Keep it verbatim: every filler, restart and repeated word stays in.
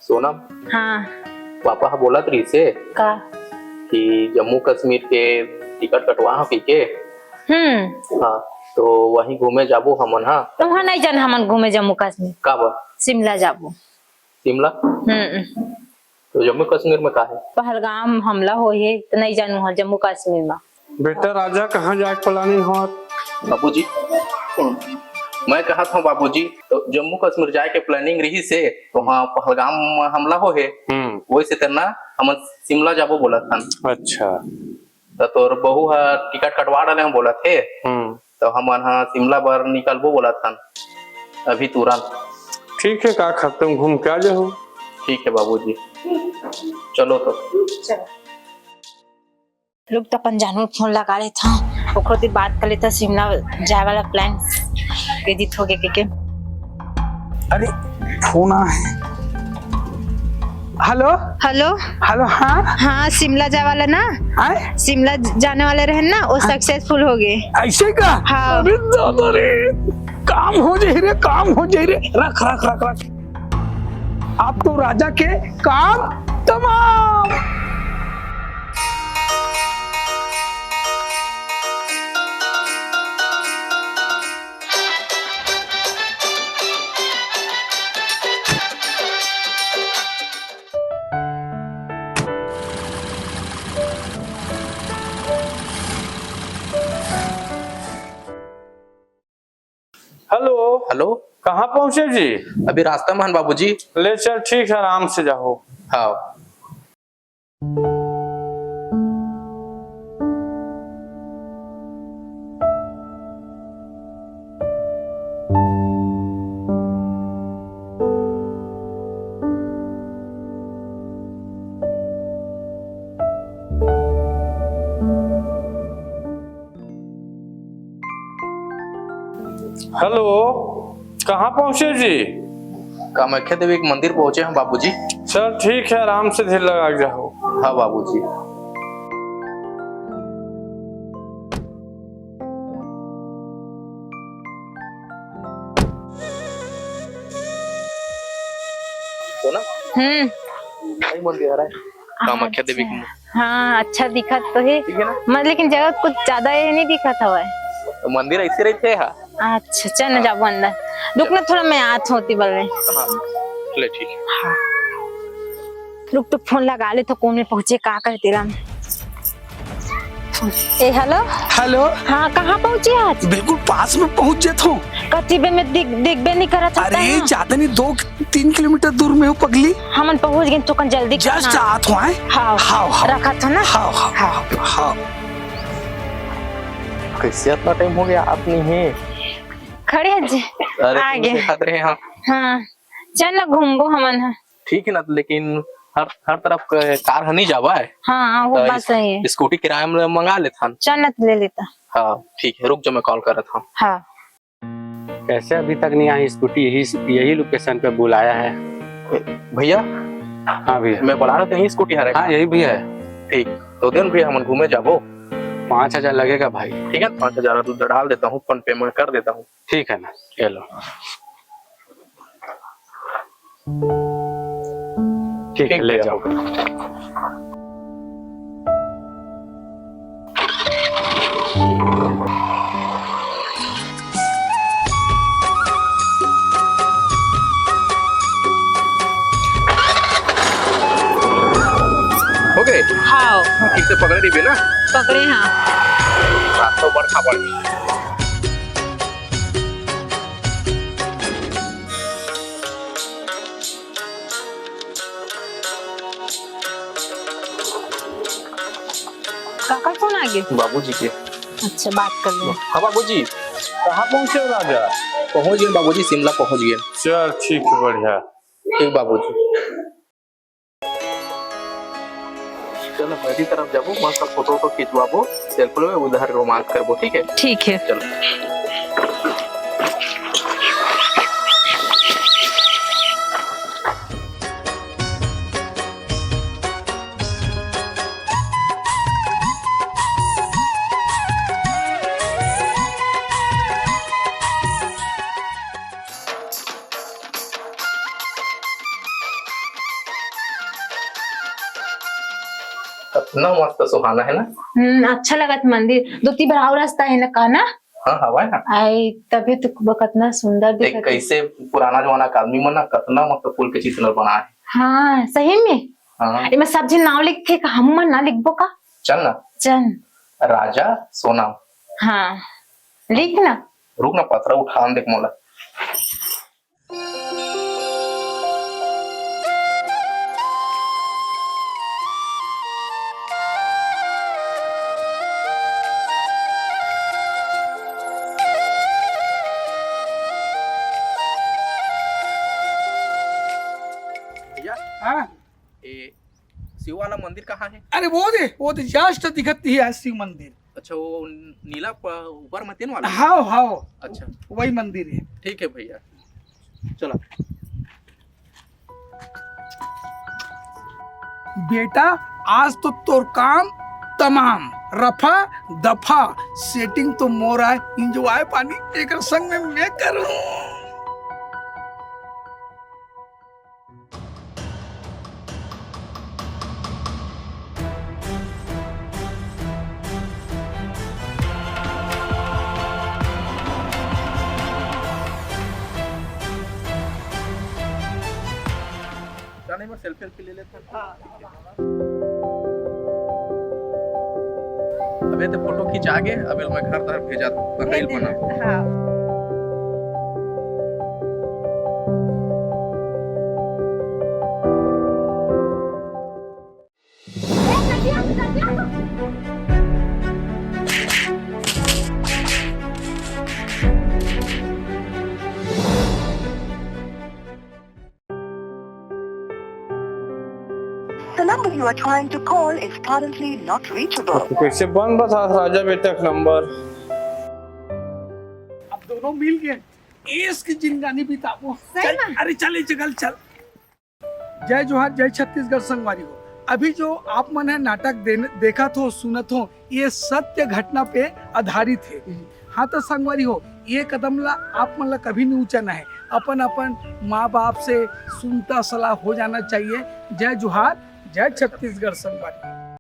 सोनम, हाँ। पापा ह बोलत रहिस हे का? कि जम्मू कश्मीर के टिकट कटवा ह कहिके। हम्म। हाँ, तो वहीं घूमे जाबो हमन, हाँ। तो वहाँ नहीं जाना हमन घूमे जम्मू कश्मीर। का बा? शिमला जाबो। शिमला? हम्म। तो जम्मू कश्मीर में का है? पहलगाम हमला होए हे, तो नहीं जानू वहाँ जम्मू कश्मीर में। बेटा राजा, कहाँ जाए के planning होत? बाबूजी, मैं कहत हूँ बाबूजी, तो जम्मू कश्मीर जाए के planning रहिस हे, तो वहाँ पहलगाम में हमला होए हे, हम्म। वइसे तेन हमन शिमला जाबो बोलत हन। अच्छा। तो तोर बहू ह टिकट कटवा डाले हूँ बोलत हे, हम्म। तो हमन ह शिमला बर निकलबो बोलत हन अभी तुरंत। ठीक है काका, तुम घूम के आ जाओ। ठीक है बाबूजी, चलो तो। चलो। रुक, तो अपन जानू फोन लगा लेथंव, ओकरो से बात कर लेथंव, शिमला जाए वाला plan edit हो गया के, के। अरे, फोन आ है। हेलो। हेलो। हेलो, हाँ। हाँ, शिमला जाए वाला ना। आए? शिमला ज-, जाने वाले रहे ना, वो हाँ। Successful हो गए। ऐसे का? हाँ। अरे दादा रे, काम हो जाए रे, काम हो जाए रे। रख, रख, रख, रख। अब तो राजा के काम तमाम। हेलो। हेलो। कहाँ पहुँचे जी? अभी रास्ता में हन बाबूजी। ले चल, ठीक है, आराम से जाओ। हाँ। हेलो, कहाँ पहुँचे जी? कामाख्या देवी के मंदिर पहुँचे हैं बाबूजी। चल ठीक है, आराम से धीर लगा के जाओ। हाँ बाबूजी। सोनम, हम्म। वही मंदिर हरे। कामाख्या देवी के। अच्छा। हाँ, अच्छा दिखत तो है। ठीक है ना? मत, लेकिन जगह कुछ ज्यादा ये नहीं दिखत हवय। तो मंदिर ऐसे रहिथे हा। अच्छा, चल ना हाँ। जाबो अंदर। रुक ना, थोड़ा मैं आत होती बल में। हाँ, ले ठीक है। हाँ। रुक तो फोन लगा ले तो कौन में पहुंचे, का कहते राम। ए, हेलो। हेलो। हाँ, कहाँ पहुँचे आज? बिल्कुल पास में पहुँच जात हूँ। कति बे में दिख, दिखबे नहीं करत हता अरे, ना। ज्यादा नहीं, दो तीन किलोमीटर दूर में हूँ पगली। हमन पहुँच गए तो कन जल्दी just करना। आत हूँ, आए? हाँ, हाँ, हाँ। रखत हूँ ना। हाँ, हाँ, हाँ। हाँ, हाँ। कैसे इतना टाइम हो गया, आप नहीं है? खड़े हैं जी। अरे, आ तुम गए। दिखात रहे, हाँ। हाँ, चल ना घूमबो हमन, हाँ। ठीक है ना, लेकिन हर, हर तरफ क-, कार ह नहीं जावा है। हाँ, वो तो बात इस-, सही है। स्कूटी किराया में मंगा लेथन। चल ना, तो ले लेता। हाँ, ठीक है, रुक जा, मैं कॉल करत हूँ। हाँ। कैसे अभी तक नहीं आई स्कूटी? यही, यही लोकेशन पे बुलाया है। भैया। हाँ भैया। मैं बुला रहा था, यही स्कूटी हरे हाँ, का? यही भैया है। ठीक, तो दिन भैया हमन घूमे जाबो। पाँच हजार लगेगा भाई। ठीक है, पाँच हजार डाल देता हूँ, फोन पे मैं कर देता हूँ। ठीक है ना, ये लो। ठीक है, ठीक ले भैया, जाओ। हो गया। हो गए? हाँ। ठीक से पकड़े रहिबे ना? पकड़े हाँ। रास्ता बड़खा बड़खा। काकर फोन आ गया? बाबूजी के। अच्छा, बात कर लो। हाँ बाबूजी। कहाँ पहुँचे हो राजा? पहुँच गए बाबूजी, शिमला पहुँच गए। चल ठीक है, बढ़िया। ठीक बाबूजी। चलो, नदी तरफ जाबो, मस्त फोटो वोटो खिंचवाबो, सेल्फी लेबो, उधर रोमांस करबो, ठीक है? ठीक है। चलो। कतना मस्त सुहाना है ना। हम्म, अच्छा लगत मंदिर। दो तीन बार और रास्ता है ना, का ना? हाँ, हवा है ना। आई, तभी तो कतना सुंदर एक दिखत है। कैसे पुराना जमाना के आदमी मन ना कतना मस्त फूल के चित्र बनाए है। हाँ, सही में। हाँ। एमा सब झन नाव लिखथे का, हम मन ना लिखबो का? चल ना। चल। राजा सोना। हाँ, लिख ना। रुक ना, पथरा उठान देख मोला। भैया, हाँ। ए, शिव वाला मंदिर कहाँ है? अरे वो दे, वो दे just दिखत ही है शिव मंदिर। अच्छा, वो नीला प-, ऊपर में तीन वाला? हाँ, हाँ। अच्छा। वही मंदिर है। ठीक है भैया, चलो। बेटा, आज तो तोर काम तमाम, रफा दफा, setting तो मोर आय, enjoy पानी एकर संग में मैं करूँ। जाने में selfie वेल्फी ले लेते हैं। हाँ। अबे तो फोटो खिंचा के, अबे मैं घर तर भेजा तो, पकैल बना। हाँ। The number you are trying to call is currently not reachable. तो कैसे बन बता राजा बेटा का नंबर? अब दोनों मिल गए, एस की जिंदगानी बिताबो। सही चल, में? अरे चल, ए जगल चल। जय जोहार, जय छत्तीसगढ़ संगवारी हो। अभी जो आप मन है नाटक देन-, देखत हो, सुनत हो, ये सत्य घटना पे आधारित है। हम्म। हाँ तो संगवारी हो, ये कदम ला आप मन ला कभी नहीं उचाना है। अपन अपन माँ बाप से सुनता सलाह हो जाना चाहिए। जय जोहार, जय छत्तीसगढ़ संगवारी।